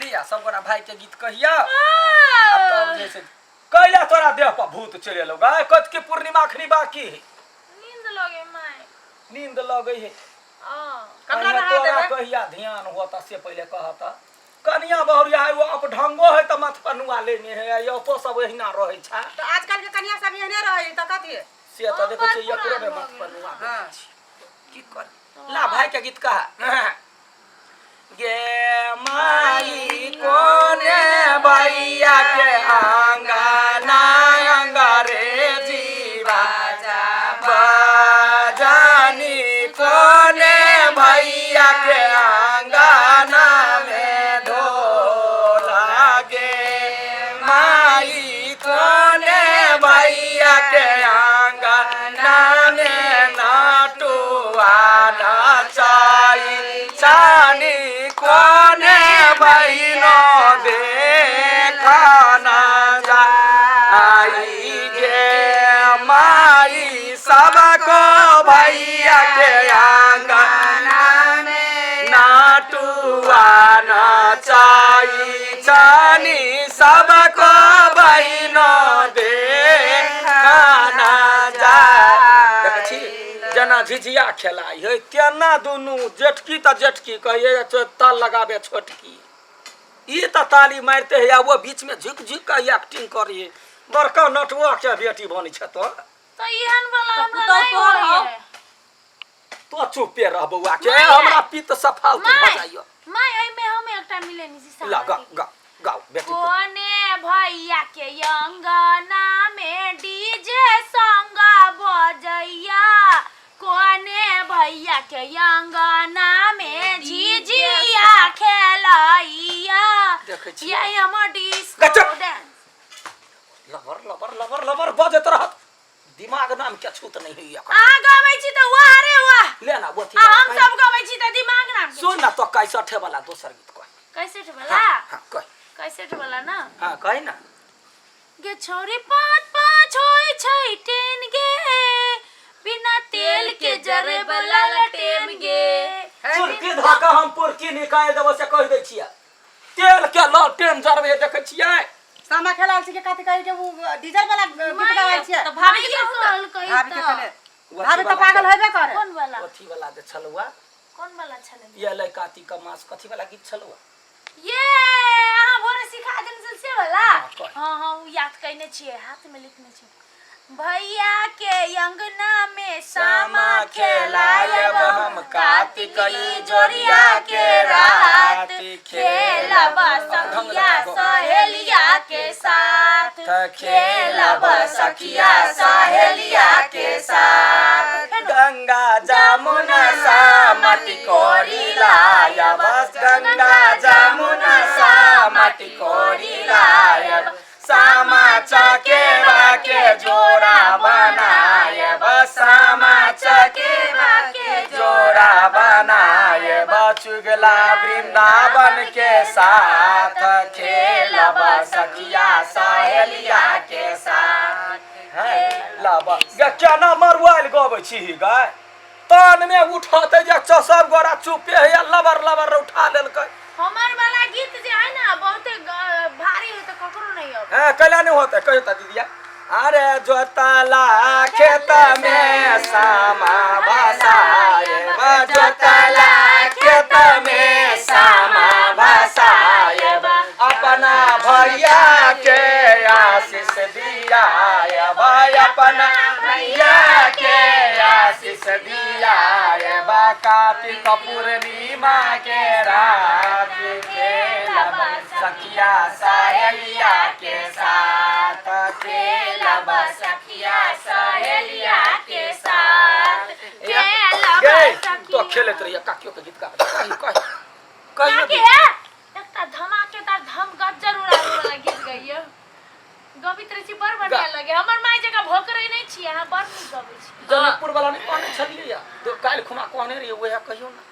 लिया सब गोरा भाई के गीत कहिया आ तब जे से कैला तोरा देह पर भूत चलि एलौ गाय कत के पूर्णिमा अखनी बाकी है नींद लगे माय नींद लगै है आ कपड़ा कहिया नहा तोरा देबै। कहिया ध्यान होता से पहिले कहता कनिया बहुरिया है वो अपढंगो है तऽ माथ पर नुआ लेने है अपो सब एहिना रहै छै तऽ आजकल के कनिया सब एहने रहै तऽ कथी से तऽ देखै छियै बड़ एकरो पुरान ने भऽ माथ पर गेल। नुआ हाँ। देने छै की कर ला भाई के गीत कहा गे माई कोने भैया के आंगना अंग्रेजी बाजा बजानी कोने भैया के आंगना में ढोला गे माई कोने भैया के आंगना में नाटुआ नाचाई चानी कोने बहिनो देखना जाई गे माई सबको भैया के आंगना में नाटुआ नाचाई चानी सबको बहिनो देखना जाई देखै छी जेना झिझिया खेलाइ है तेना दुनू जेठकी तऽ जेठकी कहिए ताल लगाबे छोटकी ई तऽ ताली मारिते है आ वो बीच में झुकि झुकि कऽ एक्टिंग करिए बड़का नटुआ के बेटी बनै छै तो तऽ एहन वाला तऽ हमरा पुतहु नहि तोहर हौ। होइए तो चुपे रह बौआ के माय। हमरा पित्त सफाल तू भऽ माय जाइयो माय एहिमे हम एकटा मिलेनी छी ला गा गा गाओ बेटी कोने भैया के अंगना में डीजे संग बजैया कोने भैया के अंगना में झिझिया खेलैया देखै छी। ये हमर डिस्को गजब। डांस लबर लबर लबर लबर बजैत रहत दिमाग नाम के छूत नहीं होइया अहाँ गबै छी तऽ वाह रे वाह ले ना वो आ हम सब गबै छी तऽ दिमाग नाम के सुन ना तो कैसठे वाला दोसर गीत कह कैसेट वाला हाँ हाँ कह कैसेट वाला ना हाँ कह ना गे छौरी पाँच पाँच होय छै टेन गे बिना तेल के जरे वाला लटेन गे चुरकी धऽ कऽ हम पुरकी निकालि देबो से कहि दै छियै तेल के लौटेन जरबे देखै छियै सामा खेलाल छी के कथी कहै के उ डीजल वाला गीत गाबै छियै तऽ भाभी के माइयो कहू कहलकै भाभी के तऽ। कहले अथी भाभी तऽ वाला पागल हेबे करे कोन वाला अथी वाला जे छलुआ कोन वाला छलै ये लै कार्तिक का मास कथी वाला गीत छलुआ ये अहाँ भोरे सिखा देने छल से वाला हाँ, कह। हाँ हाँ उ याद कयने छियै हाथ में लिखने छियै भैया के अंगना में सामा खेलायब हम कार्तिक जोरिया के रात खेलब सखिया सहेलिया के साथ खेलब सखिया सहेलिया के साथ गंगा जमुना सा माटी कोरी लायब गंगा जमुना सा माटी कोरी लायब सामा चकेवा के जोड़ा बनायब सामा चकेवा के जोड़ा बनायब चुगला वृंदावन के साथ खेलब सखिया सहेलिया के साथ हैं लाबा गे केना मरुआइल गबै छी गाय तान में उठते जे सब गोरा चुपे है लबर लबर उठा लेलकै हमर वाला गीत जे है ना बहुते भारी है तो ककरो नहीं अब हैं कैला नहीं होते कहियो त दीदिया अरे जोतला खेत में सामा बसाए जोतला खेत में सामा बसाए अपना भैया के आशीष दिया अपना भैया के आशीष दिया कार्तिक पूर्णिमा के रात खेलब सखिया सहेलिया के साथ खेलब सखिया सहेलिया के साथ खेलब गे सखिया तो खेलैत रहिए काकियो के गीत गा कही कही कहियो काकी है एकटा धमाकेदार धम गज्जर उड़ावे वाला गीत गइयो गबैत रहै छी बड़ बढ़िया लगे हमर माय जकाँ भोकरै नहि छी अहाँ बड़ नीक गबै छी जनकपुर वाला नहि कहने छलियै या तो काल्हि खुना कहने रहियै वएह कहियौ ने